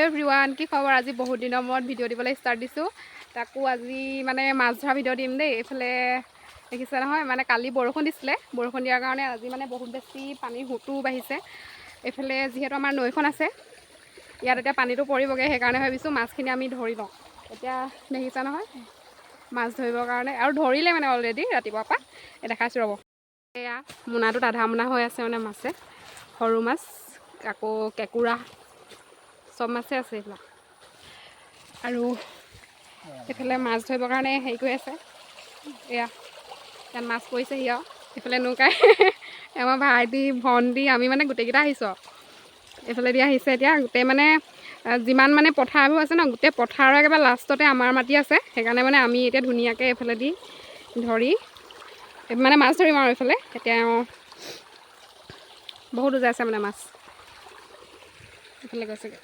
Everyone, কি খবৰ? আজি বহুত দিনৰ মূৰত ভিডিঅ' দিবলৈ ষ্টাৰ্ট দিছোঁ। তাকো আজি মানে মাছ ধৰা ভিডিঅ' দিম দেই। এইফালে দেখিছে নহয়, মানে কালি বৰষুণ দিছিলে। বৰষুণ দিয়াৰ কাৰণে আজি মানে বহুত বেছি পানীৰ সোঁতো বাঢ়িছে। এইফালে যিহেতু আমাৰ নৈখন আছে, ইয়াত এতিয়া পানীটো পৰিবগৈ। সেইকাৰণে ভাবিছোঁ মাছখিনি আমি ধৰি লওঁ। এতিয়া দেখিছে নহয়, মাছ ধৰিবৰ কাৰণে আৰু ধৰিলে মানে অলৰেডি ৰাতিপুৱাৰ পৰা। এই দেখাইছোঁ ৰ'ব। এয়া মোনাটোত আধা মোনা হৈ আছে মানে মাছে, সৰু মাছ, আকৌ কেঁকুৰা, চব মাছে আছে এইবিলাক। আৰু এইফালে মাছ ধৰিবৰ কাৰণে হেৰি কৰি আছে। এয়া ইয়াত মাছ পৰিছেহি। আৰু এইফালে নৌকাই আমাৰ ভাইটি, ভণ্টি, আমি মানে গোটেইকেইটা আহিছোঁ। আৰু এইফালেদি আহিছে। এতিয়া গোটেই মানে যিমান মানে পথাৰবোৰ আছে ন, গোটেই পথাৰৰ একেবাৰে লাষ্টতে আমাৰ মাটি আছে। সেইকাৰণে মানে আমি এতিয়া ধুনীয়াকৈ এইফালেদি ধৰি মানে মাছ ধৰিম। আৰু এইফালে এতিয়া বহুত উজাইছে মানে মাছ, এইফালে গৈছেগৈ।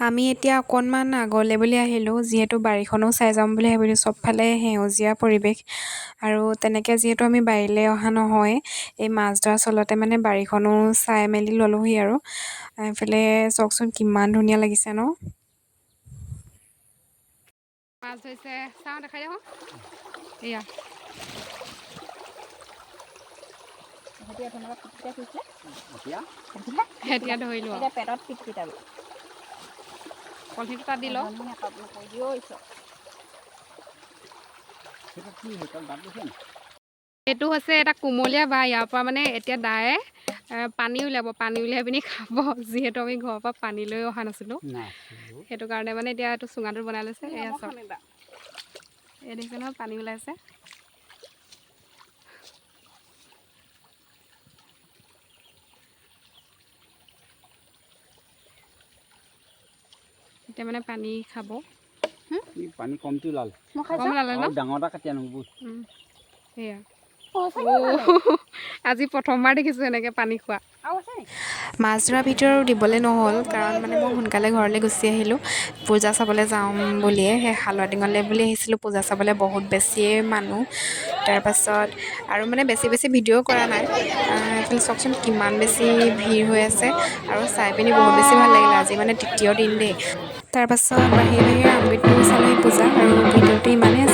আমি এতিয়া অকণমান আগলৈ বুলি আহিলোঁ, যিহেতু বাৰীখনো চাই যাম বুলি ভাবিলোঁ। চবফালে সেউজীয়া পৰিৱেশ আৰু তেনেকৈ যিহেতু আমি বাৰীলৈ অহা নহয়, এই মাছ ধৰা চলতে মানে বাৰীখনো চাই মেলি ল'লোহি। আৰু এইফালে চাওকচোন, কিমান ধুনীয়া লাগিছে ন? মাছ ধৰিছে, চাওঁ, দেখাই দেখোন। এয়া। এতিয়া তেনেকুৱা পিটপিটাই ফুৰিছিলে। এতিয়া। এতিয়া ধৰিলোঁ আৰু। এতিয়া পেটত পিটপিটাব। পলিথিনটো তাত দি লওঁ। নকৰিবি ঐ ঈশ্বৰ। সেইটো কি সেইডাল দাঁত গৈছে নি? এইটো হৈছে এটা কুমলীয়া বাঁহ। ইয়াৰ পৰা মানে এতিয়া দায়ে পানী উলিয়াব, পানী উলিয়াই পিনি খাব। যিহেতু আমি ঘৰৰ পৰা পানী লৈ অহা নাছিলোঁ, নাছিলোঁ। সেইটো কাৰণে মানে এতিয়া এইটো চুঙাটো বনাই লৈছে। এয়া চাওক। খাম এইবাৰ। এই দেখিছে নহয়, পানী ওলাইছে। এতিয়া মানে পানী খাব। ই পানী কমটি ওলাল। মই কম খাইছোঁ। ওলালে ন? আৰু ডাঙৰ এটা কাটি আনো বৈ। সেয়া। সঁচাকৈ ওলালে। আজি প্ৰথমবাৰ দেখিছোঁ এনেকৈ পানী খোৱা। আৰু আছে নেকি? মাছ ধৰা ভিডিঅ' দিবলৈ নহ'ল, কাৰণ মানে মই সোনকালে ঘৰলৈ গুচি আহিলোঁ পূজা চাবলৈ যাম বুলিয়ে। সেই হালোৱাটিঙলৈ বুলি আহিছিলোঁ পূজা চাবলৈ। বহুত বেছিয়ে মানুহ। তাৰপাছত আৰু মানে বেছি বেছি ভিডিঅ' কৰা নাই। এইফালে চাওকচোন, কিমান বেছি ভিৰ হৈ আছে আৰু চাই পিনি বহুত বেছি ভাল লাগিলে। আজি মানে তৃতীয় দিন দেই। তাৰপাছত বাহিৰে বাহিৰে আমৃতটো চালোহি পূজা। আৰু ভিডিঅ'টো ইমানেই।